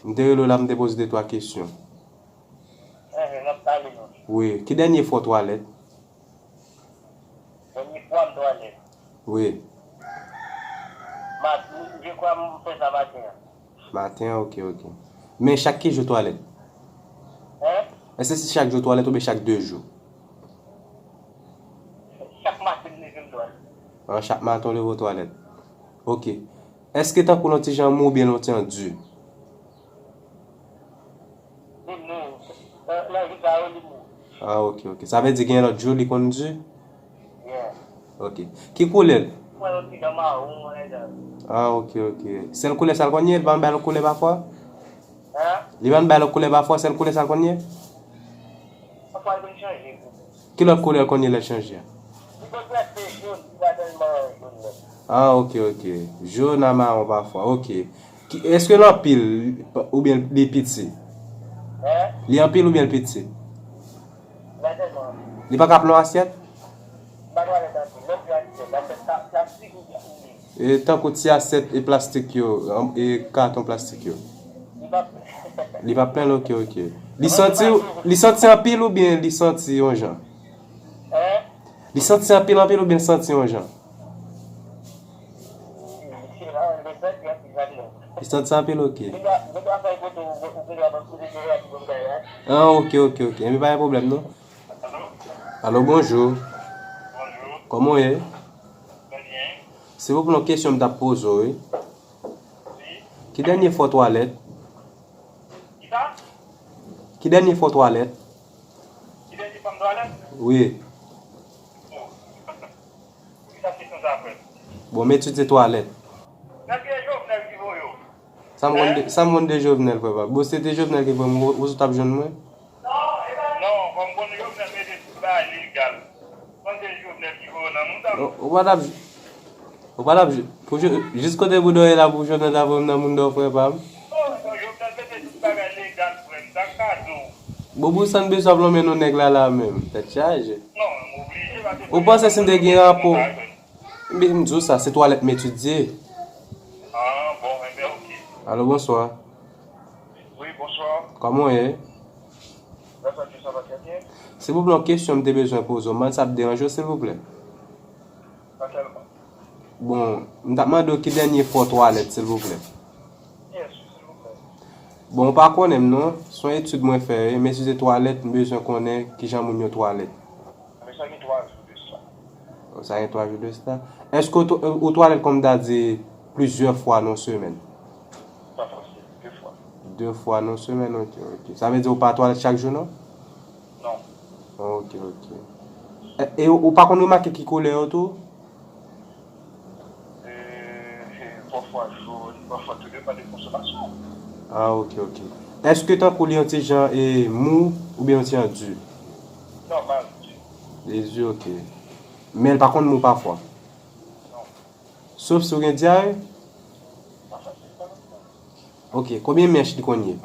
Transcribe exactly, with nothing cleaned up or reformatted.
M te rele w la, m te poze de twa kesyon. Enhen, n ap pale non. Wi. Ki dènye fwa w twalèt? Dènye fwa m twalèt. Wi. Maten, je kwè m fè sa maten an. Maten an, ok, ok. Men chak ki jou w twalèt? Hein? Èske se chak jou w twalèt oubyen chak de jou? Chak maten m leve m twalèt. An, chak maten w leve w twalèt. Ok. Èske tankou l yon ti jan mou oubyen l yon ti jan di? Li mou. Nan, nan jou sa yo, li mou. Ah, ok, ok. Sa vle di gen lòt jou li konn di? Yeah. Ok. Ki koulè l? Mwen yon ti jan mawon, mwen, jan. Ah, ok, ok. Sèl koulè sa l konn ye, li pa bay lòt koulè pafwa? Hein? Li pa bay lòt koulè pafwa, sèl koulè sa l konn ye? Pafwa l konn chanje. Ki lòt koulè l konn ye lè l chanje a? Li konn prèske jòn, li pa tèlman jòn non. Ah, ok, ok. Jòn a mawon pafwa, ok. Ki, èske l anpil oubyen li piti? Hein? Li anpil oubyen li piti? Li pa tèlman anpil. Li pa ka plen yon asyèt? M pa twalèt anpil. Lè m pran asyèt, asyèt pla-, plastik oubyen, oubyen. E tankou ti asyèt e plastik yo, an, e katon plastik yo. Li pa plen. Li pa plen, ok, ok. Li santi, li santi anpil oubyen li santi yon jan? Hein? Li santi anpil, anpil oubyen li santi yon jan? Li santi anpil, ok. Ah, ok, ok, ok. Enben, pa gen pwoblèm, non. Alo, bonjou. Bonjou. Kòman w ye? Trè byen. Se pou yon kesyon m t ap poze w, wi. Wi. Ki dènye fwa w twalèt? Ki sa? Ki dènye fwa w twalèt? Ki dènye fwa m twalèt? Wi. Bon. Poukisa kesyon sa a fèt? Bon, m etidye twalèt. Èske Jovenel ki voye w? Sa m konn de, sa m konn de Jovenel, frè pa m? Bon, se te Jovenel ki voye m, ou, ou sot ap jwenn mwen? Non, kòm m konn Jovenel mete tout bagay legal. Panse se Jovenel ki voye w nan moun sa. Ou, ou pa t ap, ou pa t ap, pou Jo-, jis kote Boudo ye la pou Jovenel ta voye m nan moun dò, frè pa m? Non, non, Jovenel mete tout bagay legal, frè m. Sa k ka di w? Bon, pou sa n bezwen ap lonmen non nèg la la menm. Tèt chaje. Non, m oblije, paske... Ou panse si m te gen rapò? Ebyen, m di w sa, se twalèt m etidye. Ah, bon, enben, ok. Alo, bonswa. Wi, bonswa. Kòman w ye? Grâce à Dieu, ça va très bien. Silvouplè, yon kesyon m te bezwen poze w. M pa konn si sa ap deranje w, silvouplè. Pa tèlman. Bon, m t ap mande w ki dènye fwa w twalèt, silvouplè. Byen si, silvouplè. Bon, ou pa konnen m non. Se yon etid mwen fè, wi. M etidye twalèt, m bezwen konnen kijan moun yo twalèt. Men sa gen twa jou de sa. Oh, sa gen twa jou de sa. Èske ou twa-, ou twalèt, kòm m ta di, plizyè fwa nan semèn? Pa fasil, de fwa. De fwa nan semèn, ok, ok. Sa vle di ou pa twalèt chak jou, non? Non. Ok, ok. E, e ou, ou pa konn remake ki koulè yo tou? E, e, pafwa jòn, pafwa tou depann de konsomasyon. Ah, ok, ok. Èske tankou li yon ti jan, e, mou oubyen yon ti jan di? Nòmal, di. Li di, ok. Men l pa konn mou pafwa? Non. Sof si w gen dyare? Pa fasil, pa fasil. Ok, konbyen mèch li konn ye?